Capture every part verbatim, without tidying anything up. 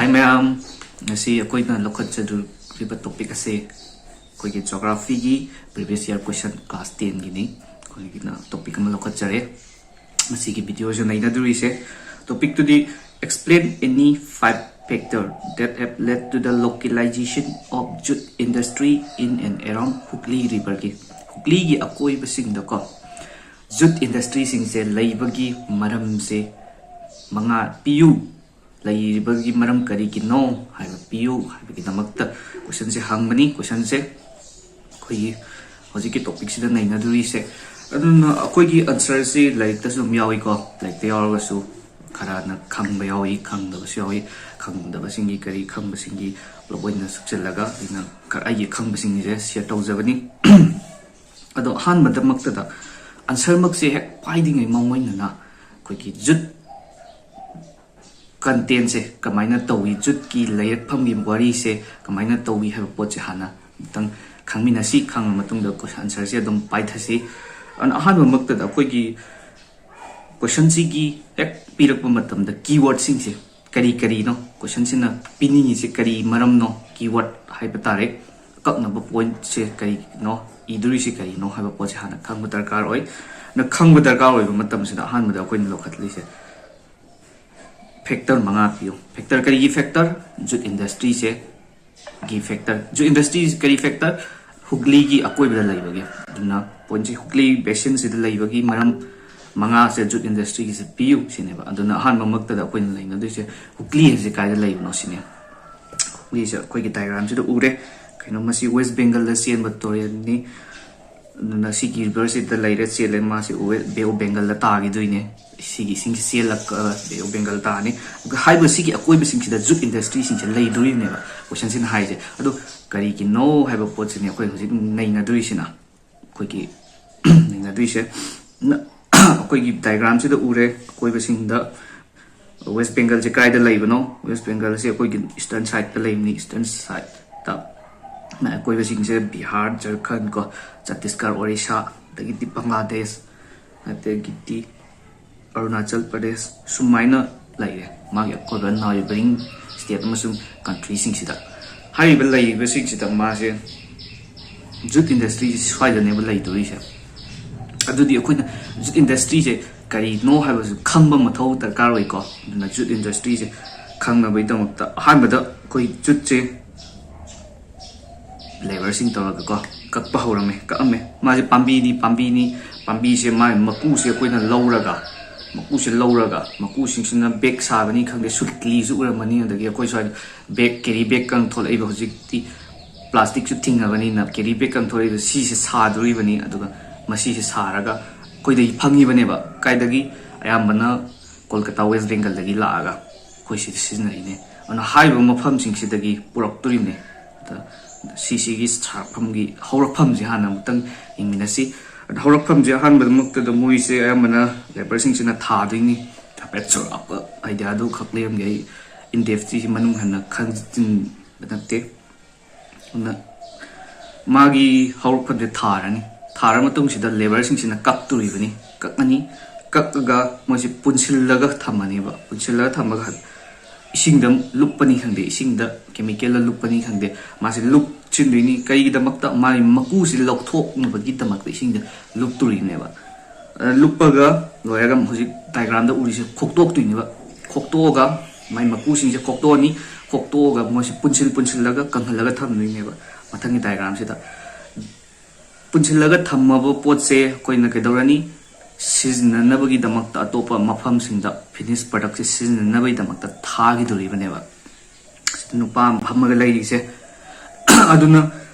ꯍꯥꯏ ꯃꯌꯥꯝ, ꯉꯁꯤ ꯑꯩꯈꯣꯏꯅ ꯂꯧꯈꯠꯆꯗꯣꯔꯤꯕ ꯇꯣꯄꯤꯛ ꯑꯁꯦ ꯑꯩꯈꯣꯏꯒꯤ ꯖꯣꯒ꯭ꯔꯥꯐꯤꯒꯤ ꯄ꯭ꯔꯤꯚꯤꯌꯁ ꯏꯌꯥꯔ ꯀꯣꯏꯁꯟ ꯀ꯭ꯂꯥꯁ ꯇꯦꯟꯒꯤꯅꯤ꯫ ꯑꯩꯈꯣꯏꯒꯤꯅ ꯇꯣꯄꯤꯛ ꯑꯃ ꯂꯧꯈꯠꯆꯔꯦ꯫ ꯃꯁꯤꯒꯤ ꯚꯤꯗꯤꯑꯣꯁꯦ ꯅꯩꯅꯗꯣꯔꯤꯁꯦ ꯇꯣꯄꯤꯛꯇꯨꯗꯤ explain any five factor that have led to the localization of jute industry in and around Hooghly Riverꯒꯤ, ꯍꯨꯒ꯭ꯂꯤꯒꯤ ꯑꯀꯣꯏꯕꯁꯤꯡꯗꯀꯣ ꯖꯨꯠ ꯏꯟꯗꯁꯇ꯭ꯔꯤꯁꯤꯡꯁꯦ ꯂꯩꯕꯒꯤ ꯃꯔꯝꯁꯦ ꯃꯉꯥ ꯄꯤꯌꯨ꯫ ꯂꯩꯔꯤꯕꯒꯤ ꯃꯔꯝ ꯀꯔꯤꯒꯤꯅꯣ ꯍꯥꯏꯕ ꯄꯤꯌꯨ ꯍꯥꯏꯕꯒꯤꯗꯃꯛꯇ ꯀꯣꯏꯁꯟꯁꯦ ꯍꯪꯕꯅꯤ꯫ ꯀꯣꯏꯁꯟꯁꯦ ꯑꯩꯈꯣꯏꯒꯤ ꯍꯧꯖꯤꯛꯀꯤ ꯇꯣꯄꯤꯛꯁꯤꯗ ꯅꯩꯅꯗꯣꯔꯤꯁꯦ꯫ ꯑꯗꯨꯅ ꯑꯩꯈꯣꯏꯒꯤ ꯑꯟꯁꯔꯁꯤ ꯂꯥꯏꯔꯤꯛꯇꯁꯨ ꯑꯗꯨꯝ ꯌꯥꯎꯏꯀꯣ꯫ ꯂꯥꯏꯔꯤꯛꯇ ꯌꯥꯎꯔꯒꯁꯨ ꯈꯔꯅ ꯈꯪꯕ ꯌꯥꯎꯏ, ꯈꯪꯗꯕꯁꯨ ꯌꯥꯎꯏ꯫ ꯈꯪꯗꯕꯁꯤꯡꯒꯤ ꯀꯔꯤ ꯈꯪꯕꯁꯤꯡꯒꯤ ꯄꯨꯂꯞ ꯑꯣꯏꯅ ꯁꯨꯞꯆꯤꯜꯂꯒ ꯑꯩꯅ ꯈꯔ ꯑꯩꯒꯤ ꯈꯪꯕꯁꯤꯡꯁꯦ ꯁꯤꯌꯔ ꯇꯧꯖꯕꯅꯤ꯫ ꯑꯗꯣ ꯑꯍꯥꯟꯕꯗꯃꯛꯇꯗ ꯑꯟꯁꯔꯃꯛꯁꯦ ꯍꯦꯛ ꯄꯥꯏꯗ꯭ꯔꯤꯉꯩ ꯃꯃꯥꯡ ꯑꯣꯏꯅꯅ ꯑꯩꯈꯣꯏꯒꯤ ꯖꯨꯠ ꯀꯟꯇꯦꯟꯁꯦ ꯀꯃꯥꯏꯅ ꯇꯧꯏ, ꯖꯨꯠꯀꯤ ꯂꯩꯔꯛꯐꯝꯒꯤ ꯋꯥꯔꯤꯁꯦ ꯀꯃꯥꯏꯅ ꯇꯧꯏ ꯍꯥꯏꯕ ꯄꯣꯠꯁꯦ ꯍꯥꯟꯅ ꯑꯃꯨꯛꯇꯪ ꯈꯪꯃꯤꯟꯅꯁꯤ꯫ ꯈꯪꯉ ꯃꯇꯨꯡꯗ ꯀꯣꯏꯁꯟ ꯑꯟꯁꯔꯁꯦ ꯑꯗꯨꯝ ꯄꯥꯏꯊꯁꯤ꯫ ꯑꯗꯨꯅ ꯑꯍꯥꯟꯕꯃꯛꯇꯗ ꯑꯩꯈꯣꯏꯒꯤ ꯀꯣꯏꯁꯟꯁꯤꯒꯤ ꯍꯦꯛ ꯄꯤꯔꯛꯄ ꯃꯇꯝꯗ ꯀꯤꯋꯥꯔꯗꯁꯤꯡꯁꯦ ꯀꯔꯤ ꯀꯔꯤꯅꯣ, ꯀꯣꯏꯁꯟꯁꯤꯅ ꯄꯤꯅꯤꯡꯉꯤꯁꯦ ꯀꯔꯤ ꯃꯔꯝꯅꯣ, ꯀꯤꯋꯥꯔꯗ ꯍꯥꯏꯕ ꯇꯥꯔꯦ, ꯑꯀꯛꯅꯕ ꯄꯣꯏꯟꯠꯁꯦ ꯀꯔꯤꯅꯣ, ꯏꯗꯣꯔꯤꯁꯦ ꯀꯔꯤꯅꯣ ꯍꯥꯏꯕ ꯄꯣꯠꯁꯦ ꯍꯥꯟꯅ ꯈꯪꯕ ꯗꯔꯀꯥꯔ ꯑꯣꯏ꯫ ꯅ ꯈꯪꯕ ꯗꯔꯀꯥꯔ ꯑꯣꯏꯕ ꯃꯇꯝꯁꯤꯗ ꯑꯍꯥꯟꯕꯗ ꯑꯩꯈꯣꯏꯅ ꯂꯧꯈꯠꯂꯤꯁꯦ ꯐꯦꯛꯇꯔ ꯃꯉꯥ ꯄꯤꯌꯨ꯫ ꯐꯦꯛꯇꯔ ꯀꯔꯤꯒꯤ ꯐꯦꯛꯇꯔ? ꯖꯨꯠ ꯏꯟꯗꯁꯇ꯭ꯔꯤꯁꯦ ꯒꯤ ꯐꯦꯛꯇꯔ, ꯖꯨꯠ ꯏꯟꯗꯁꯇ꯭ꯔꯤꯁꯦ ꯀꯔꯤ ꯐꯦꯛꯇꯔ? ꯍꯨꯒ꯭ꯂꯤꯒꯤ ꯑꯀꯣꯏꯕꯗ ꯂꯩꯕꯒꯤ꯫ ꯑꯗꯨꯅ ꯄꯣꯏꯟꯠꯁꯦ ꯍꯨꯒ꯭ꯂꯤ ꯕꯦꯁꯤꯟꯁꯤꯗ ꯂꯩꯕꯒꯤ ꯃꯔꯝ ꯃꯉꯥꯁꯦ ꯖꯨꯠ ꯏꯟꯗꯁꯇ꯭ꯔꯤꯒꯤꯁꯦ ꯄꯤꯌꯨ ꯁꯤꯅꯦꯕ꯫ ꯑꯗꯨꯅ ꯑꯍꯥꯟꯕꯃꯛꯇꯗ ꯑꯩꯈꯣꯏꯅ ꯅꯩꯅꯗꯣꯏꯁꯦ ꯍꯨꯒ꯭ꯂꯤ ꯍꯥꯏꯁꯦ ꯀꯥꯏꯗ ꯂꯩꯕꯅꯣ ꯁꯤꯅꯦ꯫ ꯍꯨꯒ꯭ꯂꯤꯁꯦ ꯑꯩꯈꯣꯏꯒꯤ ꯗꯥꯏꯒ꯭ꯔꯥꯝꯁꯤꯗ ꯎꯔꯦ꯫ ꯀꯩꯅꯣ, ꯃꯁꯤ ꯋꯦꯁ ꯕꯦꯡꯒꯜꯗ ꯆꯦꯟꯕ ꯇꯨꯔꯦꯜꯅꯤ꯫ ꯑꯗꯨꯅ ꯁꯤꯒꯤ ꯔꯤꯚꯔꯁꯤꯗ ꯂꯩꯔꯦ, ꯆꯦꯜꯂꯦ, ꯃꯥꯁꯤ ꯕꯦ ꯑꯣꯐ ꯕꯦꯡꯒꯜꯗ ꯇꯥꯈꯤꯗꯣꯏꯅꯦ꯫ ꯁꯤꯒꯤ ꯏꯁꯤꯡꯁꯤ ꯆꯦꯜꯂꯛꯑꯒ ꯕꯦ ꯑꯣꯐ ꯕꯦꯡꯒꯜ ꯇꯥꯔꯅꯤ꯫ ꯑꯗꯨꯒ ꯍꯥꯏꯔꯤꯕ ꯁꯤꯒꯤ ꯑꯀꯣꯏꯕꯁꯤꯡꯁꯤꯗ ꯖꯨꯠ ꯏꯟꯗꯁꯇ꯭ꯔꯤꯁꯤꯡꯁꯦ ꯂꯩꯗꯣꯔꯤꯕꯅꯦꯕ ꯀꯣꯏꯁꯟꯁꯤꯅ ꯍꯥꯏꯁꯦ꯫ ꯑꯗꯣ ꯀꯔꯤꯒꯤꯅꯣ ꯍꯥꯏꯕ ꯄꯣꯠꯁꯤꯅꯦ ꯑꯩꯈꯣꯏ ꯍꯧꯖꯤꯛ ꯅꯩꯅꯗꯣꯏꯁꯤꯅ꯫ ꯑꯩꯈꯣꯏꯒꯤ ꯅꯩꯅꯗꯣꯏꯁꯦ ꯅ-, ꯑꯩꯈꯣꯏꯒꯤ ꯗꯥꯏꯒ꯭ꯔꯥꯝꯁꯤꯗ ꯎꯔꯦ ꯑꯀꯣꯏꯕꯁꯤꯡꯗ ꯋꯦꯁ ꯕꯦꯡꯒꯜꯁꯦ ꯀꯥꯏꯗ ꯂꯩꯕꯅꯣ? ꯋꯦꯁ ꯕꯦꯡꯒꯜꯁꯦ ꯑꯩꯈꯣꯏꯒꯤ ꯏꯁꯇꯔꯟ ꯁꯥꯏꯠꯇ ꯂꯩꯕꯅꯤ꯫ ꯏꯁꯇꯔꯟ ꯁꯥꯏꯠꯇ ꯑꯀꯣꯏꯕꯁꯤꯡꯁꯦ ꯕꯤꯍꯥꯔ, ꯖꯔꯈꯟ ꯀꯣ, ꯆꯇꯤꯁꯒꯔ, ꯑꯣꯔꯤꯁꯥ, ꯑꯗꯒꯤꯗꯤ ꯕꯪꯒ꯭ꯂꯥꯗꯦꯁ, ꯑꯗꯒꯤꯗꯤ ꯑꯔꯨꯅꯥꯆꯜ ꯄ꯭ꯔꯗꯦꯁ, ꯁꯨꯃꯥꯏꯅ ꯂꯩꯔꯦ꯫ ꯃꯥꯒꯤ ꯑꯀꯣꯏꯕ ꯅꯥꯏꯕꯔꯤꯡ ꯁ꯭ꯇꯦꯠ ꯑꯃꯁꯨꯡ ꯀꯟꯇ꯭ꯔꯤꯁꯤꯡꯁꯤꯗ꯫ ꯍꯥꯏꯔꯤꯕ ꯂꯩꯔꯤꯕꯁꯤꯡꯁꯤꯗ ꯃꯥꯁꯦ ꯖꯨꯠ ꯏꯟꯗꯁꯇ꯭ꯔꯤꯁꯤ ꯁ꯭ꯋꯥꯏꯗꯅꯦꯕ ꯂꯩꯗꯣꯔꯤꯁꯦ꯫ ꯑꯗꯨꯗꯤ ꯑꯩꯈꯣꯏꯅ ꯖꯨꯠ ꯏꯟꯗꯁꯇ꯭ꯔꯤꯁꯦ ꯀꯔꯤꯅꯣ ꯍꯥꯏꯕꯁꯨ ꯈꯪꯕ ꯃꯊꯧ ꯗꯔꯀꯥꯔ ꯑꯣꯏꯀꯣ꯫ ꯑꯗꯨꯅ ꯖꯨꯠ ꯏꯟꯗꯁꯇ꯭ꯔꯤꯁꯦ ꯈꯪꯅꯕꯒꯤꯗꯃꯛꯇ ꯑꯍꯥꯟꯕꯗ ꯑꯩꯈꯣꯏ ꯖꯨꯠꯁꯦ ꯂꯦꯕꯔꯁꯤꯡ ꯇꯧꯔꯒꯀꯣ ꯀꯛꯄ ꯍꯧꯔꯝꯃꯦ, ꯀꯛꯑꯝꯃꯦ꯫ ꯃꯥꯁꯦ ꯄꯥꯝꯕꯤꯅꯤ, ꯄꯥꯝꯕꯤꯅꯤ, ꯄꯥꯝꯕꯤꯁꯦ ꯃꯥꯒꯤ ꯃꯀꯨꯁꯦ ꯑꯩꯈꯣꯏꯅ ꯂꯧꯔꯒ, ꯃꯀꯨꯁꯦ ꯂꯧꯔꯒ, ꯃꯀꯨꯁꯤꯡꯁꯤꯅ ꯕꯦꯛ ꯁꯥꯕꯅꯤ ꯈꯪꯗꯦ, ꯁꯨꯠꯂꯤꯁꯨ ꯎꯔꯝꯃꯅꯤ꯫ ꯑꯗꯒꯤ ꯑꯩꯈꯣꯏ ꯁ꯭ꯋꯥꯏꯗ ꯕꯦꯛ, ꯀꯦꯔꯤ ꯕꯦꯛꯀ ꯊꯣꯛꯂꯛꯏꯕ ꯍꯧꯖꯤꯛꯇꯤ ꯄ꯭ꯂꯥꯁꯇꯤꯛꯁꯨ ꯊꯤꯡꯉꯕꯅꯤꯅ ꯀꯦꯔꯤ ꯕꯦꯛꯀ ꯊꯣꯛꯂꯛꯏꯕ ꯁꯤꯁꯦ ꯁꯥꯗꯣꯔꯤꯕꯅꯤ꯫ ꯑꯗꯨꯒ ꯃꯁꯤꯁꯦ ꯁꯥꯔꯒ ꯑꯩꯈꯣꯏꯗꯒꯤ ꯐꯪꯉꯤꯕꯅꯦꯕ꯫ ꯀꯥꯏꯗꯒꯤ? ꯑꯌꯥꯝꯕꯅ ꯀꯣꯜꯀꯇꯥ, ꯋꯦꯁ ꯕꯦꯡꯒꯜꯗꯒꯤ ꯂꯥꯛꯑꯒ ꯑꯩꯈꯣꯏ ꯁꯤꯗ ꯁꯤꯖꯤꯟꯅꯔꯤꯅꯦ꯫ ꯑꯗꯨꯅ ꯍꯥꯏꯔꯤꯕ ꯃꯐꯝꯁꯤꯡꯁꯤꯗꯒꯤ ꯄꯨꯔꯛꯇꯣꯔꯤꯕꯅꯦ꯫ ꯑꯗ ꯁꯤꯁꯤꯒꯤ ꯁꯥꯐꯝꯒꯤ ꯍꯧꯔꯛꯐꯝꯁꯦ ꯍꯥꯟꯅ ꯑꯃꯨꯛꯇꯪ ꯌꯦꯡꯃꯤꯟꯅꯁꯤ꯫ ꯑꯗ ꯍꯧꯔꯛꯐꯝꯁꯦ ꯑꯍꯥꯟꯕꯃꯛꯇꯗ ꯃꯣꯏꯁꯦ ꯑꯌꯥꯝꯕꯅ ꯂꯦꯕꯔꯁꯤꯡꯁꯤꯅ ꯊꯥꯗꯣꯏꯅꯤ꯫ ꯍꯥꯏꯐꯦꯠ ꯆꯥꯎꯔꯥꯛꯄ ꯑꯥꯏꯗꯤꯌꯥꯗꯨ ꯈꯛ ꯂꯩꯔꯝꯒꯦ꯫ ꯑꯩ ꯏꯟꯗꯦꯞꯁꯤ ꯃꯅꯨꯡ ꯍꯟꯅ ꯈꯪꯖꯤꯟꯕ ꯅꯠꯇꯦ꯫ ꯑꯗꯨꯅ ꯃꯥꯒꯤ ꯍꯧꯔꯛꯐꯝꯁꯦ ꯊꯥꯔꯅꯤ꯫ ꯊꯥꯔ ꯃꯇꯨꯡꯁꯤꯗ ꯂꯦꯕꯔꯁꯤꯡꯁꯤꯅ ꯀꯛꯇꯣꯔꯤꯕꯅꯤ꯫ ꯀꯛꯑꯅꯤ꯫ ꯀꯛꯑꯒ ꯃꯣꯏꯁꯦ ꯄꯨꯟꯁꯤꯜꯂꯒ ꯊꯝꯃꯅꯦꯕ꯫ ꯄꯨꯟꯁꯤꯜꯂꯒ ꯊꯝꯃꯒ ꯏꯁꯤꯡꯗ ꯂꯨꯞꯄꯅꯤ ꯈꯪꯗꯦ, ꯏꯁꯤꯡꯗ ꯀꯦꯃꯤꯀꯦꯜꯗ ꯂꯨꯞꯄꯅꯤ ꯈꯪꯗꯦ, ꯃꯥꯁꯦ ꯂꯨꯞꯁꯤꯟꯗꯣꯏꯅꯤ꯫ ꯀꯩꯒꯤꯗꯃꯛꯇ? ꯃꯥꯒꯤ ꯃꯀꯨꯁꯦ ꯂꯧꯊꯣꯛꯅꯕꯒꯤꯗꯃꯛꯇ ꯏꯁꯤꯡꯗ ꯂꯨꯞꯇꯣꯔꯤꯕꯅꯦꯕ꯫ ꯑ, ꯂꯨꯞꯄꯒ ꯂꯣꯏꯔꯒ ꯍꯧꯖꯤꯛ ꯗꯥꯏꯒ꯭ꯔꯥꯝꯗ ꯎꯔꯤꯁꯦ ꯈꯣꯛꯇꯣꯛꯇꯣꯏꯅꯦꯕ꯫ ꯈꯣꯛꯇꯣꯛꯑꯒ ꯃꯥꯏ ꯃꯀꯨꯁꯤꯡꯁꯦ ꯈꯣꯛꯇꯣꯛꯑꯅꯤ꯫ ꯈꯣꯛꯇꯣꯛꯑꯒ ꯃꯣꯏꯁꯦ ꯄꯨꯟꯁꯤꯜ ꯄꯨꯟꯁꯤꯜꯂꯒ ꯀꯪꯍꯜꯂꯒ ꯊꯝꯗꯣꯏꯅꯦꯕ꯫ ꯃꯊꯪꯒꯤ ꯗꯥꯏꯒ꯭ꯔꯥꯝꯁꯤꯗ ꯄꯨꯟꯁꯤꯜꯂꯒ ꯊꯝꯃꯕ ꯄꯣꯠꯁꯦ ꯑꯩꯈꯣꯏꯅ ꯀꯩꯗꯧꯔꯅꯤ? ꯁꯤꯖꯤꯟꯅꯅꯕꯒꯤꯗꯃꯛꯇ ꯑꯇꯣꯞꯄ ꯃꯐꯝꯁꯤꯡꯗ ꯐꯤꯅꯤꯁ ꯄ꯭ꯔꯗꯛꯁꯦ ꯁꯤꯖꯤꯟꯅꯅꯕꯒꯤꯗꯃꯛꯇ ꯊꯥꯈꯤꯗꯣꯔꯤꯕꯅꯦꯕ꯫ ꯁꯤꯗ ꯅꯨꯄꯥ ꯑꯃ ꯐꯝꯃꯒ ꯂꯩꯔꯤꯁꯦ꯫ ꯑꯗꯨꯅ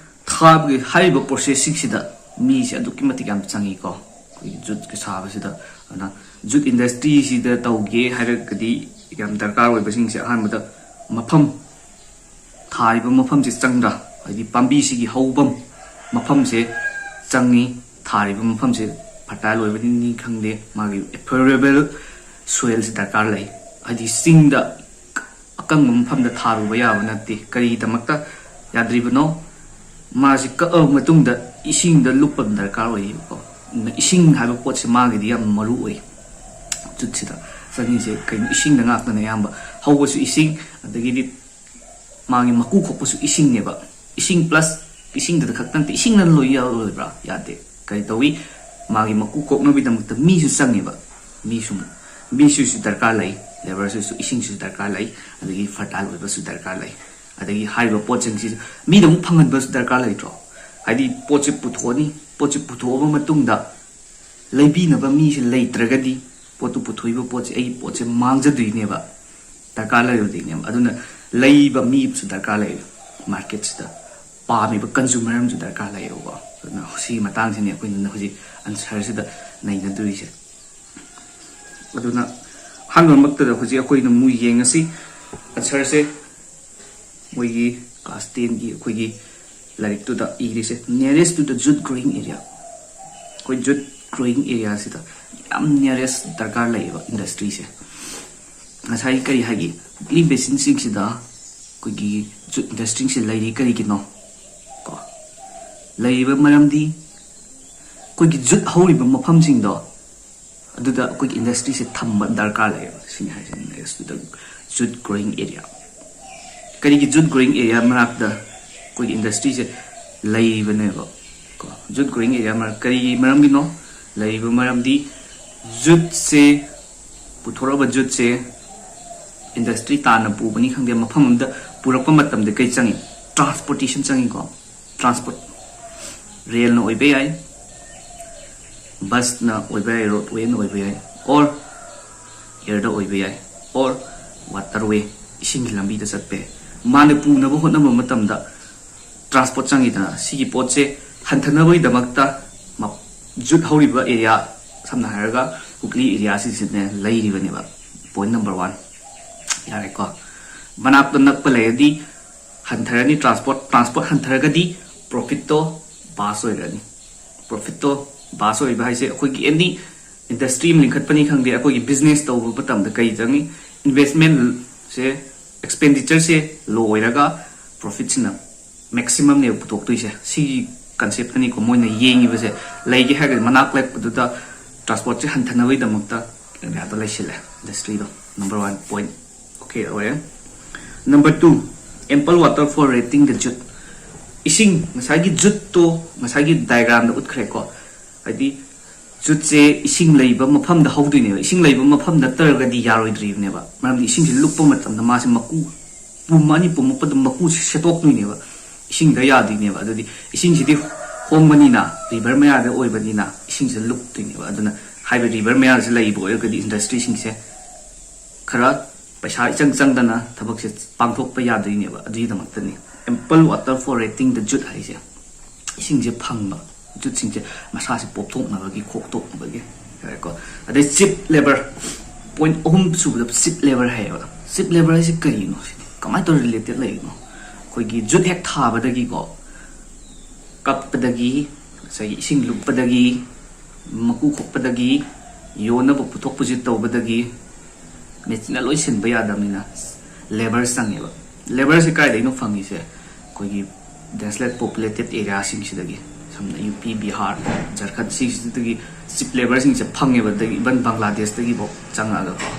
ꯊꯥꯕꯒꯤ ꯍꯥꯏꯔꯤꯕ ꯄ꯭ꯔꯣꯁꯦꯁꯁꯤꯡꯁꯤꯗ ꯃꯤꯁꯦ ꯑꯗꯨꯛꯀꯤ ꯃꯇꯤꯛ ꯌꯥꯝ ꯆꯪꯉꯤꯀꯣ, ꯑꯩꯈꯣꯏꯒꯤ ꯖꯨꯠꯀꯤ ꯁꯥꯕꯁꯤꯗ꯫ ꯑꯗꯨꯅ ꯖꯨꯠ ꯏꯟꯗꯁꯇ꯭ꯔꯤꯁꯤꯗ ꯇꯧꯒꯦ ꯍꯥꯏꯔꯒꯗꯤ ꯌꯥꯝ ꯗꯔꯀꯥꯔ ꯑꯣꯏꯕꯁꯤꯡꯁꯦ ꯑꯍꯥꯟꯕꯗ ꯃꯐꯝ, ꯊꯥꯔꯤꯕ ꯃꯐꯝꯁꯦ ꯆꯪꯗ꯭ꯔꯥ? ꯍꯥꯏꯗꯤ ꯄꯥꯝꯕꯤꯁꯤꯒꯤ ꯍꯧꯐꯝ ꯃꯐꯝꯁꯦ ꯆꯪꯉꯤ꯫ ꯊꯥꯔꯤꯕ ꯃꯐꯝꯁꯦ ꯐꯔꯇꯥꯏꯜ ꯑꯣꯏꯕꯅꯤ ꯈꯪꯗꯦ, ꯃꯥꯒꯤ ꯐꯦꯕꯔꯦꯕꯜ ꯁꯣꯏꯜꯁꯦ ꯗꯔꯀꯥꯔ ꯂꯩ꯫ ꯍꯥꯏꯗꯤ ꯆꯤꯡꯗ ꯑꯀꯪꯕ ꯃꯐꯝꯗ ꯊꯥꯔꯨꯕ ꯌꯥꯕ ꯅꯠꯇꯦ꯫ ꯀꯔꯤꯒꯤꯗꯃꯛꯇ ꯌꯥꯗ꯭ꯔꯤꯕꯅꯣ? ꯃꯥꯁꯤ ꯀꯛꯑꯕ ꯃꯇꯨꯡꯗ ꯏꯁꯤꯡꯗ ꯂꯨꯞꯄ ꯑꯃ ꯗꯔꯀꯥꯔ ꯑꯣꯏꯌꯦꯕꯀꯣ꯫ ꯑꯗꯨꯅ ꯏꯁꯤꯡ ꯍꯥꯏꯕ ꯄꯣꯠꯁꯦ ꯃꯥꯒꯤꯗꯤ ꯌꯥꯝ ꯃꯔꯨ ꯑꯣꯏ ꯖꯨꯠꯁꯤꯗ꯫ ꯆꯪꯉꯤꯁꯦ ꯀꯩꯅꯣ? ꯏꯁꯤꯡꯗ ꯉꯥꯛꯇꯅꯦ ꯑꯌꯥꯝꯕ꯫ ꯍꯧꯕꯁꯨ ꯏꯁꯤꯡ, ꯑꯗꯒꯤꯗꯤ ꯃꯥꯒꯤ ꯃꯀꯨ ꯈꯣꯛꯄꯁꯨ ꯏꯁꯤꯡꯅꯦꯕ꯫ ꯏꯁꯤꯡ plus ꯏꯁꯤꯡꯗꯨꯗ ꯈꯛꯇ ꯅꯠꯇꯦ, ꯏꯁꯤꯡꯅ ꯂꯣꯏ ꯌꯥꯔꯣꯏꯕ꯭ꯔꯥ? ꯌꯥꯗꯦ꯫ ꯀꯔꯤ ꯇꯧꯏ? ꯃꯥꯒꯤ ꯃꯀꯨ ꯀꯣꯛꯅꯕꯒꯤꯗꯃꯛꯇ ꯃꯤꯁꯨ ꯆꯪꯉꯦꯕ꯫ ꯃꯤꯁꯨ, ꯃꯤꯁꯨꯁꯨ ꯗꯔꯀꯥꯔ ꯂꯩ, labourꯁꯨ, ꯏꯁꯤꯡꯁꯨ ꯗꯔꯀꯥꯔ ꯂꯩ, ꯑꯗꯒꯤ fertile ꯑꯣꯏꯕꯁꯨ ꯗꯔꯀꯥꯔ ꯂꯩ꯫ ꯑꯗꯒꯤ ꯍꯥꯏꯔꯤꯕ ꯄꯣꯠꯁꯤꯡꯁꯤ ꯃꯤꯗ ꯑꯃꯨꯛ ꯐꯪꯍꯟꯕꯁꯨ ꯗꯔꯀꯥꯔ ꯂꯩꯇ꯭ꯔꯣ? ꯍꯥꯏꯗꯤ ꯄꯣꯠꯁꯦ ꯄꯨꯊꯣꯛꯑꯅꯤ, ꯄꯣꯠꯁꯦ ꯄꯨꯊꯣꯛꯑꯕ ꯃꯇꯨꯡꯗ ꯂꯩꯕꯤꯅꯕ ꯃꯤꯁꯦ ꯂꯩꯇ꯭ꯔꯒꯗꯤ, ꯄꯣꯠꯇꯨ ꯄꯨꯊꯣꯛꯏꯕ ꯄꯣꯠꯁꯦ, ꯑꯩꯒꯤ ꯄꯣꯠꯁꯦ ꯃꯥꯡꯖꯗꯣꯏꯅꯦꯕ, ꯗꯔꯀꯥꯔ ꯂꯩꯔꯣꯏꯗꯣꯏꯅꯦꯕ꯫ ꯑꯗꯨꯅ ꯂꯩꯕ ꯃꯤ ꯑꯃꯁꯨ ꯗꯔꯀꯥꯔ ꯂꯩꯌꯦꯕ, marketꯁꯤꯗ ꯄꯥꯝꯃꯤꯕ consumer ꯑꯃꯁꯨ ꯗꯔꯀꯥꯔ ꯂꯩꯌꯦꯕꯀꯣ꯫ ꯑꯗꯨꯅ ꯁꯤꯒꯤ ꯃꯇꯥꯡꯁꯤꯅꯦ ꯑꯩꯈꯣꯏꯅ ꯍꯧꯖꯤꯛ answerꯁꯤꯗ ꯅꯩꯅꯗꯣꯏꯁꯦ꯫ ꯑꯗꯨꯅ ꯑꯍꯥꯟꯕꯃꯛꯇꯗ ꯍꯧꯖꯤꯛ ꯑꯩꯈꯣꯏꯅ ꯑꯃꯨꯛ ꯌꯦꯡꯉꯁꯤ answerꯁꯦ꯫ ꯃꯣꯏꯒꯤ class tenꯒꯤ ꯑꯩꯈꯣꯏꯒꯤ ꯂꯥꯏꯔꯤꯛꯇꯨꯗ ꯏꯔꯤꯁꯦ, nearest to the jute growing area꯫ ꯑꯩꯈꯣꯏ jute growing areaꯁꯤꯗ ꯌꯥꯝ nearest ꯗꯔꯀꯥꯔ ꯂꯩꯌꯦꯕ industryꯁꯦ꯫ ꯉꯁꯥꯏ ꯀꯔꯤ ꯍꯥꯏꯒꯦ? Hooghly basinꯁꯤꯡꯁꯤꯗ ꯑꯩꯈꯣꯏꯒꯤ jute industryꯁꯦ ꯂꯩꯔꯤ ꯀꯔꯤꯒꯤꯅꯣ? ꯀꯣ, ꯂꯩꯔꯤꯕ ꯃꯔꯝꯗꯤ ꯑꯩꯈꯣꯏꯒꯤ jute ꯍꯧꯔꯤꯕ ꯃꯐꯝꯁꯤꯡꯗꯣ, ꯑꯗꯨꯗ ꯑꯩꯈꯣꯏꯒꯤ industryꯁꯦ ꯊꯝꯕ ꯗꯔꯀꯥꯔ ꯂꯩꯌꯦꯕ꯫ ꯁꯤꯅꯤ ꯍꯥꯏꯁꯦ, nearest to the jute growing area꯫ ꯀꯔꯤꯒꯤ jute growing area ꯃꯅꯥꯛꯇ ꯑꯩꯈꯣꯏꯒꯤ industryꯁꯦ ꯂꯩꯔꯤꯕꯅꯦꯕ? ꯀꯣ, jute growing area ꯃꯔꯛ, ꯀꯔꯤꯒꯤ ꯃꯔꯝꯒꯤꯅꯣ ꯂꯩꯔꯤꯕ? ꯃꯔꯝꯗꯤ juteꯁꯦ, ꯄꯨꯊꯣꯔꯛꯑꯕ juteꯁꯦ industry ꯇꯥꯟꯅ ꯄꯨꯕꯅꯤ ꯈꯪꯗꯦ, ꯃꯐꯝ ꯑꯃꯗ ꯄꯨꯔꯛꯄ ꯃꯇꯝꯗ ꯀꯩ ꯆꯪꯉꯤ? Transportation ꯆꯪꯉꯤꯀꯣ꯫ Transport, railꯅ ꯑꯣꯏꯕ ꯌꯥꯏ, busꯅ ꯑꯣꯏꯕ ꯌꯥꯏ, roadwayꯅ ꯑꯣꯏꯕ ꯌꯥꯏ, or airꯗ ꯑꯣꯏꯕ ꯌꯥꯏ, or waterway, ꯏꯁꯤꯡꯒꯤ ꯂꯝꯕꯤꯗ ꯆꯠꯄ ꯌꯥꯏ꯫ ꯃꯥꯅ ꯄꯨꯅꯕ ꯍꯣꯠꯅꯕ ꯃꯇꯝꯗ transport ꯆꯪꯉꯤꯗꯅ, ꯁꯤꯒꯤ ꯄꯣꯠꯁꯦ ꯍꯟꯊꯅꯕꯒꯤꯗꯃꯛꯇ ꯃ-, jute ꯍꯧꯔꯤꯕ area, ꯁꯝꯅ ꯍꯥꯏꯔꯒ Hooghly areaꯁꯤꯁꯤꯅꯦ ꯂꯩꯔꯤꯕꯅꯦꯕ꯫ Point number one꯫ ꯌꯥꯔꯦꯀꯣ꯫ ꯃꯅꯥꯛꯇ ꯅꯛꯄ ꯂꯩꯔꯗꯤ ꯍꯟꯊꯔꯅꯤ transport, transport ꯍꯟꯊꯔꯒꯗꯤ profitꯇꯣ pass ꯑꯣꯏꯔꯅꯤ꯫ Profitꯇꯣ pass ꯑꯣꯏꯕ ꯍꯥꯏꯁꯦ ꯑꯩꯈꯣꯏꯒꯤ any industry ꯑꯃ ꯂꯤꯡꯈꯠꯄꯅꯤ ꯈꯪꯗꯦ, ꯑꯩꯈꯣꯏꯒꯤ business ꯇꯧꯕ ꯃꯇꯝꯗ ꯀꯩ ꯆꯪꯉꯤ? Investmentꯁꯦ, expenditureꯁꯦ low ꯑꯣꯏꯔꯒ profitꯁꯤꯅ maximumꯅꯦꯕ ꯄꯨꯊꯣꯛꯇꯣꯏꯁꯦ꯫ ꯁꯤꯒꯤ concept ꯑꯅꯤꯀꯣ ꯃꯣꯏꯅ ꯌꯦꯡꯉꯤꯕꯁꯦ꯫ ꯂꯩꯒꯦ ꯍꯥꯏꯔꯒꯗꯤ ꯃꯅꯥꯛ ꯅꯛꯄꯗꯨꯗ transportꯁꯦ ꯍꯟꯊꯅꯕꯒꯤꯗꯃꯛꯇ ꯏꯟꯗꯤꯌꯥꯗ ꯂꯩꯁꯤꯜꯂꯦ ꯏꯟꯗꯁꯇ꯭ꯔꯤꯗꯣ꯫ Number one point okay ꯑꯣꯏꯔꯦ꯫ Number two, ample water for retaining the jute. ꯏꯁꯤꯡ, ꯉꯁꯥꯏꯒꯤ ꯖꯨꯠꯇꯣ, ꯉꯁꯥꯏꯒꯤ ꯗꯥꯏꯒ꯭ꯔꯥꯝꯗ ꯎꯠꯈ꯭ꯔꯦꯀꯣ꯫ ꯍꯥꯏꯗꯤ ꯖꯨꯠꯁꯦ ꯏꯁꯤꯡ ꯂꯩꯕ ꯃꯐꯝꯗ ꯍꯧꯗꯣꯏꯅꯦꯕ꯫ ꯏꯁꯤꯡ ꯂꯩꯕ ꯃꯐꯝ ꯅꯠꯇ꯭ꯔꯒꯗꯤ ꯌꯥꯔꯣꯏꯗ꯭ꯔꯤꯕꯅꯦꯕ꯫ ꯃꯔꯝꯗꯤ ꯏꯁꯤꯡꯁꯦ ꯂꯨꯞꯄ ꯃꯇꯝꯗ ꯃꯥꯁꯦ ꯃꯀꯨ ꯄꯨꯝꯃꯅꯤ, ꯄꯨꯝꯃꯛꯄꯗ ꯃꯀꯨꯁꯦ ꯁꯦꯠꯇꯣꯛꯇꯣꯏꯅꯦꯕ꯫ ꯏꯁꯤꯡꯗ ꯌꯥꯗꯣꯏꯅꯦꯕ꯫ ꯑꯗꯨꯗꯤ ꯏꯁꯤꯡꯁꯤꯗꯤ ꯍꯣꯡꯕꯅꯤꯅ, ꯔꯤꯚꯔ ꯃꯌꯥꯗ ꯑꯣꯏꯕꯅꯤꯅ ꯏꯁꯤꯡꯁꯦ ꯂꯨꯞꯇꯣꯏꯅꯦꯕ꯫ ꯑꯗꯨꯅ ꯍꯥꯏꯕ ꯔꯤꯚꯔ ꯃꯌꯥꯁꯦ ꯂꯩꯕ ꯑꯣꯏꯔꯒꯗꯤ ꯏꯟꯗꯁꯇ꯭ꯔꯤꯁꯤꯡꯁꯦ ꯈꯔ ꯄꯩꯁꯥ ꯏꯆꯪ ꯆꯪꯗꯅ ꯊꯕꯛꯁꯦ ꯄꯥꯡꯊꯣꯛꯄ ꯌꯥꯗꯣꯏꯅꯦꯕ꯫ ꯑꯗꯨꯒꯤꯗꯃꯛꯇꯅꯤ ample water for retaining the jute ꯍꯥꯏꯁꯦ꯫ ꯏꯁꯤꯡꯁꯦ ꯐꯪꯕ, ꯖꯨꯠꯁꯤꯡꯁꯦ ꯃꯁꯥꯁꯦ ꯄꯣꯞꯊꯣꯛꯅꯕꯒꯤ, ꯈꯣꯛꯇꯣꯛꯅꯕꯒꯤ ꯍꯥꯏꯔꯦꯀꯣ꯫ ꯑꯗꯩ ꯆꯤꯞ ꯂꯦꯕꯔ, ꯄꯣꯏꯟ ꯑꯍꯨꯝ ꯁꯨꯕꯗ ꯆꯤꯞ ꯂꯦꯕꯔ ꯍꯥꯏꯌꯦꯕ꯫ ꯆꯤꯞ ꯂꯦꯕꯔ ꯍꯥꯏꯁꯦ ꯀꯔꯤꯅꯣ? ꯁꯤꯗꯤ ꯀꯃꯥꯏꯅ ꯇꯧꯔ ꯔꯤꯂꯦꯇꯦꯠ ꯂꯩꯔꯤꯅꯣ? ꯑꯩꯈꯣꯏꯒꯤ ꯖꯨꯠ ꯍꯦꯛ ꯊꯥꯕꯗꯒꯤꯀꯣ, ꯀꯛꯄꯗꯒꯤ, ꯉꯁꯥꯏꯒꯤ ꯏꯁꯤꯡ ꯂꯨꯞꯄꯗꯒꯤ, ꯃꯀꯨ ꯈꯣꯛꯄꯗꯒꯤ, ꯌꯣꯟꯅꯕ ꯄꯨꯊꯣꯛ ꯄꯨꯁꯤꯟ ꯇꯧꯕꯗꯒꯤ ꯃꯦꯆꯤꯟꯅ ꯂꯣꯏ ꯁꯤꯟꯕ ꯌꯥꯗꯕꯅꯤꯅ ꯂꯦꯕꯔ ꯆꯪꯉꯦꯕ꯫ ꯂꯦꯕꯔꯁꯦ ꯀꯥꯏꯗꯩꯅꯣ ꯐꯪꯉꯤꯁꯦ? ꯑꯩꯈꯣꯏꯒꯤ densely populated areaꯁꯤꯡꯁꯤꯗꯒꯤ, ꯁꯝꯅ ꯌꯨ ꯄꯤ, ꯕꯤꯍꯥꯔ, ꯖꯔꯈꯟ, ꯁꯤꯁꯤꯗꯒꯤ ꯆꯤꯞ ꯂꯦꯕꯔꯁꯤꯡꯁꯦ ꯐꯪꯉꯦꯕ꯫ ꯑꯗꯒꯤ ꯏꯚꯟ ꯕꯪꯒ꯭ꯂꯥꯗꯦꯁꯇꯒꯤꯐꯥꯎ ꯆꯪꯉꯛꯑꯒꯀꯣ꯫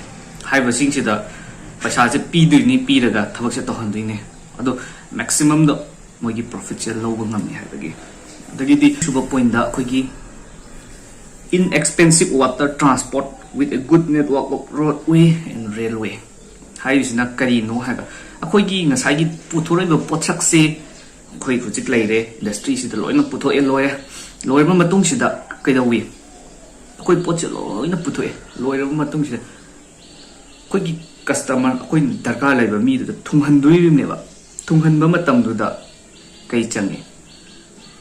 ꯍꯥꯏꯔꯤꯕꯁꯤꯡꯁꯤꯗ ꯄꯩꯁꯥꯁꯦ ꯄꯤꯗꯣꯏꯅꯤ, ꯄꯤꯔꯒ ꯊꯕꯛꯁꯦ ꯇꯧꯍꯟꯗꯣꯏꯅꯦ꯫ ꯑꯗꯣ ꯃꯦꯛꯁꯤꯃꯝꯗ ꯃꯣꯏꯒꯤ ꯄ꯭ꯔꯣꯐꯤꯠꯁꯦ ꯂꯧꯕ ꯉꯝꯃꯤ ꯍꯥꯏꯕꯒꯤ꯫ ꯑꯗꯒꯤꯗꯤ ꯁꯨꯕ ꯄꯣꯏꯟꯗ ꯑꯩꯈꯣꯏꯒꯤ inexpensive water transport with a good network of roadway and railway ꯍꯥꯏꯔꯤꯁꯤꯅ ꯀꯔꯤꯅꯣ ꯍꯥꯏꯕ, ꯑꯩꯈꯣꯏꯒꯤ ꯉꯁꯥꯏꯒꯤ ꯄꯨꯊꯣꯔꯛꯏꯕ ꯄꯣꯠꯁꯛꯁꯦ ꯑꯩꯈꯣꯏ ꯍꯧꯖꯤꯛ ꯂꯩꯔꯦ, ꯏꯟꯗꯁꯇ꯭ꯔꯤꯁꯤꯗ ꯂꯣꯏꯅ ꯄꯨꯊꯣꯛꯑꯦ, ꯂꯣꯏꯔꯦ꯫ ꯂꯣꯏꯔꯕ ꯃꯇꯨꯡꯁꯤꯗ ꯀꯩꯗꯧꯋꯤ? ꯑꯩꯈꯣꯏ ꯄꯣꯠꯁꯦ ꯂꯣꯏꯅ ꯄꯨꯊꯣꯛꯑꯦ꯫ ꯂꯣꯏꯔꯕ ꯃꯇꯨꯡꯁꯤꯗ ꯑꯩꯈꯣꯏꯒꯤ ꯀꯁꯇꯃꯔ, ꯑꯩꯈꯣꯏꯅ ꯗꯔꯀꯥꯔ ꯂꯩꯕ ꯃꯤꯗꯨꯗ ꯊꯨꯡꯍꯟꯗꯣꯔꯤꯕꯅꯦꯕ꯫ ꯊꯨꯡꯍꯟꯕ ꯃꯇꯝꯗꯨꯗ ꯀꯩ ꯆꯪꯉꯤ?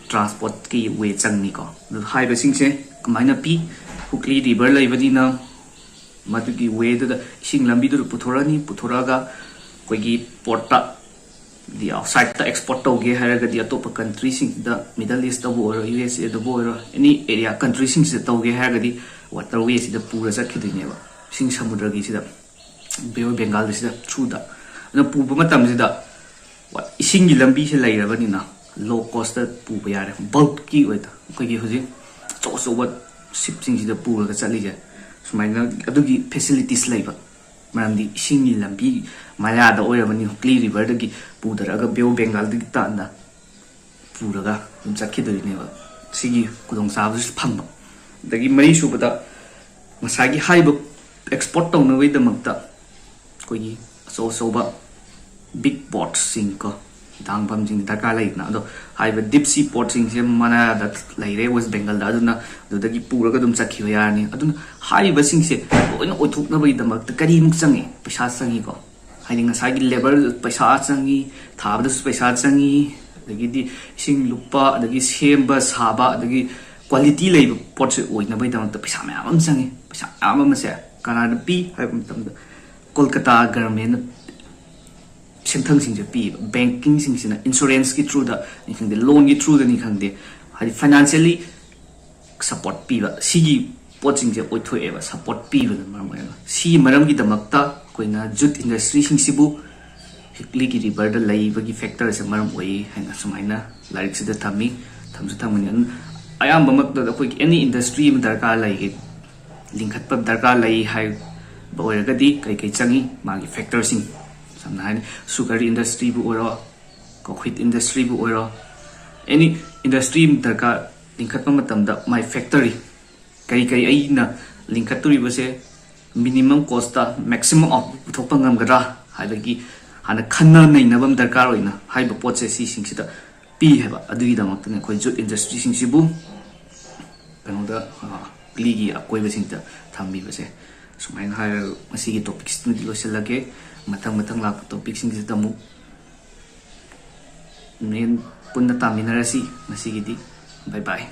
ꯇ꯭ꯔꯥꯟꯁꯄꯣꯔꯠꯀꯤ ꯋꯦ ꯆꯪꯅꯤꯀꯣ꯫ ꯑꯗꯨ ꯍꯥꯏꯕꯁꯤꯡꯁꯦ ꯀꯃꯥꯏꯅ ꯄꯤ? ꯍꯨꯒ꯭ꯂꯤ ꯔꯤꯚꯔ ꯂꯩꯕꯅꯤꯅ ꯃꯗꯨꯒꯤ ꯋꯦꯗꯨꯗ, ꯏꯁꯤꯡ ꯂꯝꯕꯤꯗꯨꯗ ꯄꯨꯊꯣꯔꯛꯑꯅꯤ꯫ ꯄꯨꯊꯣꯔꯛꯑꯒ ꯑꯩꯈꯣꯏꯒꯤ ꯄꯣꯔꯠꯇ, ꯗꯤ ꯑꯥꯎꯠꯁꯥꯏꯠꯇ ꯑꯦꯛꯁꯄꯣꯔꯠ ꯇꯧꯒꯦ ꯍꯥꯏꯔꯒꯗꯤ, ꯑꯇꯣꯞꯄ ꯀꯟꯇ꯭ꯔꯤꯁꯤꯡꯁꯤꯗ, ꯃꯤꯗꯜ ꯏꯁꯇꯕꯨ ꯑꯣꯏꯔꯣ, ꯌꯨ ꯑꯦꯁ ꯑꯦꯗꯕꯨ ꯑꯣꯏꯔꯣ, ꯑꯦꯅꯤ ꯑꯦꯔꯤꯌꯥ ꯀꯟꯇ꯭ꯔꯤꯁꯤꯡꯁꯤꯗ ꯇꯧꯒꯦ ꯍꯥꯏꯔꯒꯗꯤ ꯋꯥꯇꯔ ꯋꯦꯁꯤꯗ ꯄꯨꯔ ꯆꯠꯈꯤꯗꯣꯏꯅꯦꯕ, ꯏꯁꯤꯡ ꯁꯃꯨꯗ꯭ꯔꯒꯤꯁꯤꯗ, ꯕꯦ ꯑꯣꯐ ꯕꯦꯡꯒꯥꯜꯁꯤꯗ ꯊ꯭ꯔꯨꯗ꯫ ꯑꯗꯨꯅ ꯄꯨꯕ ꯃꯇꯝꯁꯤꯗ ꯋꯥ-, ꯏꯁꯤꯡꯒꯤ ꯂꯝꯕꯤꯁꯦ ꯂꯩꯔꯕꯅꯤꯅ ꯂꯣ ꯀꯣꯁꯇ ꯄꯨꯕ ꯌꯥꯔꯦ꯫ ꯕꯜꯛꯀꯤ ꯑꯣꯏꯅ ꯑꯩꯈꯣꯏꯒꯤ ꯍꯧꯖꯤꯛ ꯑꯆꯧ ꯑꯆꯧꯕ ꯁꯤꯞꯁꯤꯡꯁꯤꯗ ꯄꯨꯔꯒ ꯆꯠꯂꯤꯁꯦ, ꯁꯨꯃꯥꯏꯅ ꯑꯗꯨꯒꯤ ꯐꯦꯁꯤꯂꯤꯇꯤꯁ ꯂꯩꯕ꯫ ꯃꯔꯝꯗꯤ ꯏꯁꯤꯡꯒꯤ ꯂꯝꯕꯤ ꯃꯌꯥꯗ ꯑꯣꯏꯔꯕꯅꯤ, ꯍꯨꯒ꯭ꯂꯤ ꯔꯤꯚꯔꯗꯒꯤ ꯄꯨꯊꯔꯛꯑꯒ ꯕꯦ ꯑꯣꯐ ꯕꯦꯡꯒꯥꯜꯗꯒꯤ ꯇꯥꯟꯅ ꯄꯨꯔꯒ ꯑꯗꯨꯝ ꯆꯠꯈꯤꯗꯣꯏꯅꯦꯕ꯫ ꯁꯤꯒꯤ ꯈꯨꯗꯣꯡꯆꯥꯕꯗꯨꯁꯨ ꯐꯪꯕ꯫ ꯑꯗꯒꯤ ꯃꯔꯤꯁꯨꯕꯗ, ꯉꯁꯥꯏꯒꯤ ꯍꯥꯏꯔꯤꯕ ꯑꯦꯛꯁꯄꯣꯔꯠ ꯇꯧꯅꯕꯒꯤꯗꯃꯛꯇ ꯑꯩꯈꯣꯏꯒꯤ ꯑꯆꯧ ꯑꯆꯧꯕ ꯕꯤꯛ ꯄꯣꯔꯠꯁꯤꯡ ꯀꯣ, ꯍꯤꯗꯥꯡꯐꯝꯁꯤꯡ ꯗꯔꯀꯥꯔ ꯂꯩꯗꯅ꯫ ꯑꯗꯣ ꯍꯥꯏꯔꯤꯕ ꯗꯤꯞ ꯁꯤ ꯄꯣꯔꯠꯁꯤꯡꯁꯦ ꯃꯅꯥꯗ ꯂꯩꯔꯦ ꯋꯦꯁ ꯕꯦꯡꯒꯜꯗ, ꯑꯗꯨꯅ ꯑꯗꯨꯗꯒꯤ ꯄꯨꯔꯒ ꯑꯗꯨꯝ ꯆꯠꯈꯤꯕ ꯌꯥꯔꯅꯤ꯫ ꯑꯗꯨꯅ ꯍꯥꯏꯔꯤꯕꯁꯤꯡꯁꯦ ꯂꯣꯏꯅ ꯑꯣꯏꯊꯣꯛꯅꯕꯒꯤꯗꯃꯛꯇ ꯀꯔꯤꯃꯨꯛ ꯆꯪꯉꯤ? ꯄꯩꯁꯥ ꯆꯪꯉꯤꯀꯣ꯫ ꯍꯥꯏꯗꯤ ꯉꯁꯥꯏꯒꯤ ꯂꯦꯕꯔ ꯄꯩꯁꯥ ꯆꯪꯉꯤ, ꯊꯥꯕꯗꯁꯨ ꯄꯩꯁꯥ ꯆꯪꯉꯤ, ꯑꯗꯒꯤꯗꯤ ꯏꯁꯤꯡ ꯂꯨꯞꯄ, ꯑꯗꯒꯤ ꯁꯦꯝꯕ ꯁꯥꯕ, ꯑꯗꯒꯤ ꯀ꯭ꯋꯥꯂꯤꯇꯤ ꯂꯩꯕ ꯄꯣꯠꯁꯦ ꯑꯣꯏꯅꯕꯒꯤꯗꯃꯛꯇ ꯄꯩꯁꯥ ꯃꯌꯥꯝ ꯑꯃ ꯆꯪꯉꯤ꯫ ꯄꯩꯁꯥ ꯃꯌꯥꯝ ꯑꯃꯁꯦ ꯀꯅꯥꯅ ꯄꯤ ꯍꯥꯏꯕ ꯃꯇꯝꯗ, ꯀꯣꯜꯀꯇꯥ ꯒꯔꯃꯦꯟꯅ ꯁꯦꯟꯊꯪꯁꯤꯡꯁꯦ ꯄꯤꯌꯦꯕ꯫ ꯕꯦꯡꯀꯤꯡꯁꯤꯡꯁꯤꯅ ꯏꯟꯁꯨꯔꯦꯟꯁꯀꯤ ꯊ꯭ꯔꯨꯗꯅꯤ ꯈꯪꯗꯦ, ꯂꯣꯟꯒꯤ ꯊ꯭ꯔꯨꯗꯅꯤ ꯈꯪꯗꯦ, ꯍꯥꯏꯗꯤ ꯐꯥꯏꯅꯥꯟꯁꯤꯌꯦꯜꯂꯤ ꯁꯞꯄꯣꯔꯠ ꯄꯤꯕ, ꯁꯤꯒꯤ ꯄꯣꯠꯁꯤꯡꯁꯦ ꯑꯣꯏꯊꯣꯛꯑꯦꯕ, ꯁꯞꯄꯣꯔꯠ ꯄꯤꯕꯅ ꯃꯔꯝ ꯑꯣꯏꯔꯒ꯫ ꯁꯤꯒꯤ ꯃꯔꯝꯒꯤꯗꯃꯛꯇ ꯑꯩꯈꯣꯏꯅ ꯖꯨꯠ ꯏꯟꯗꯁꯇ꯭ꯔꯤꯁꯤꯡꯁꯤꯕꯨ ꯍꯤꯛꯂꯤꯒꯤ ꯔꯤꯚꯔꯗ ꯂꯩꯕꯒꯤ ꯐꯦꯛꯇꯔꯁꯦ ꯃꯔꯝ ꯑꯣꯏ ꯍꯥꯏꯅ ꯁꯨꯃꯥꯏꯅ ꯂꯥꯏꯔꯤꯛꯁꯤꯗ ꯊꯝꯃꯤ꯫ ꯊꯝꯁꯨ ꯊꯝꯒꯅꯤ꯫ ꯑꯗꯨꯝ ꯑꯌꯥꯝꯕꯃꯛꯇꯗ ꯑꯩꯈꯣꯏꯒꯤ ꯑꯦꯅꯤ ꯏꯟꯗꯁꯇ꯭ꯔꯤ ꯑꯃ ꯗꯔꯀꯥꯔ ꯂꯩꯒꯦ, ꯂꯤꯡꯈꯠꯄ ꯗꯔꯀꯥꯔ ꯂꯩ ꯍꯥꯏꯕ ꯑꯣꯏꯔꯒꯗꯤ ꯀꯩ ꯀꯩ ꯆꯪꯉꯤ? ꯃꯥꯒꯤ ꯐꯦꯛꯇꯔꯁꯤꯡ, ꯁꯝꯅ ꯍꯥꯏꯔꯕꯗ ꯁꯨꯒꯔ ꯏꯟꯗꯁꯇ꯭ꯔꯤꯕꯨ ꯑꯣꯏꯔꯣ, ꯀꯣꯀ꯭ꯋꯤꯠ ꯏꯟꯗꯁꯇ꯭ꯔꯤꯕꯨ ꯑꯣꯏꯔꯣ, ꯑꯦꯅꯤ ꯏꯟꯗꯁꯇ꯭ꯔꯤ ꯑꯃ ꯗꯔꯀꯥꯔ ꯂꯤꯡꯈꯠꯄ ꯃꯇꯝꯗ ꯃꯥꯏ ꯐꯦꯛꯇꯔꯤ ꯀꯔꯤ ꯀꯔꯤ ꯑꯩꯅ ꯂꯤꯡꯈꯠꯇꯣꯔꯤꯕꯁꯦ ꯃꯤꯅꯤꯃꯝ ꯀꯣꯁꯇ ꯃꯦꯛꯁꯤꯃꯝ ꯑꯥꯎꯠꯄꯨꯠ ꯄꯨꯊꯣꯛꯄ ꯉꯝꯒꯗ꯭ꯔꯥ ꯍꯥꯏꯕꯒꯤ ꯍꯥꯟꯅ ꯈꯟꯅ ꯅꯩꯅꯕ ꯑꯃ ꯗꯔꯀꯥꯔ ꯑꯣꯏꯅ ꯍꯥꯏꯔꯤꯕ ꯄꯣꯠꯁꯦ ꯁꯤꯁꯤꯡꯁꯤꯗ ꯄꯤ ꯍꯥꯏꯕ꯫ ꯑꯗꯨꯒꯤꯗꯃꯛꯇꯅꯤ ꯑꯩꯈꯣꯏ ꯖꯨꯠ ꯏꯟꯗꯁꯇ꯭ꯔꯤꯁꯤꯡꯁꯤꯕꯨ ꯀꯩꯅꯣꯗ, ꯑ, ꯍꯤꯛꯂꯤꯒꯤ ꯑꯀꯣꯏꯕꯁꯤꯡꯗ ꯊꯝꯕꯤꯕꯁꯦ꯫ ꯁꯨꯃꯥꯏꯅ ꯍꯥꯏꯔꯒ ꯉꯁꯤꯒꯤ ꯇꯣꯄꯤꯛꯁꯤꯃꯗꯤ ꯂꯣꯏꯁꯤꯜꯂꯒꯦ꯫ ꯃꯊꯪ ꯃꯊꯪ ꯂꯥꯛꯄ ꯇꯣꯄꯤꯛꯁꯤꯡꯁꯤꯗ ꯑꯃꯨꯛ ꯃꯦꯟ ꯄꯨꯟꯅ ꯇꯥꯃꯤꯟꯅꯔꯁꯤ꯫ ꯉꯁꯤꯒꯤꯗꯤ ꯕꯥꯏ ꯕꯥꯏ꯫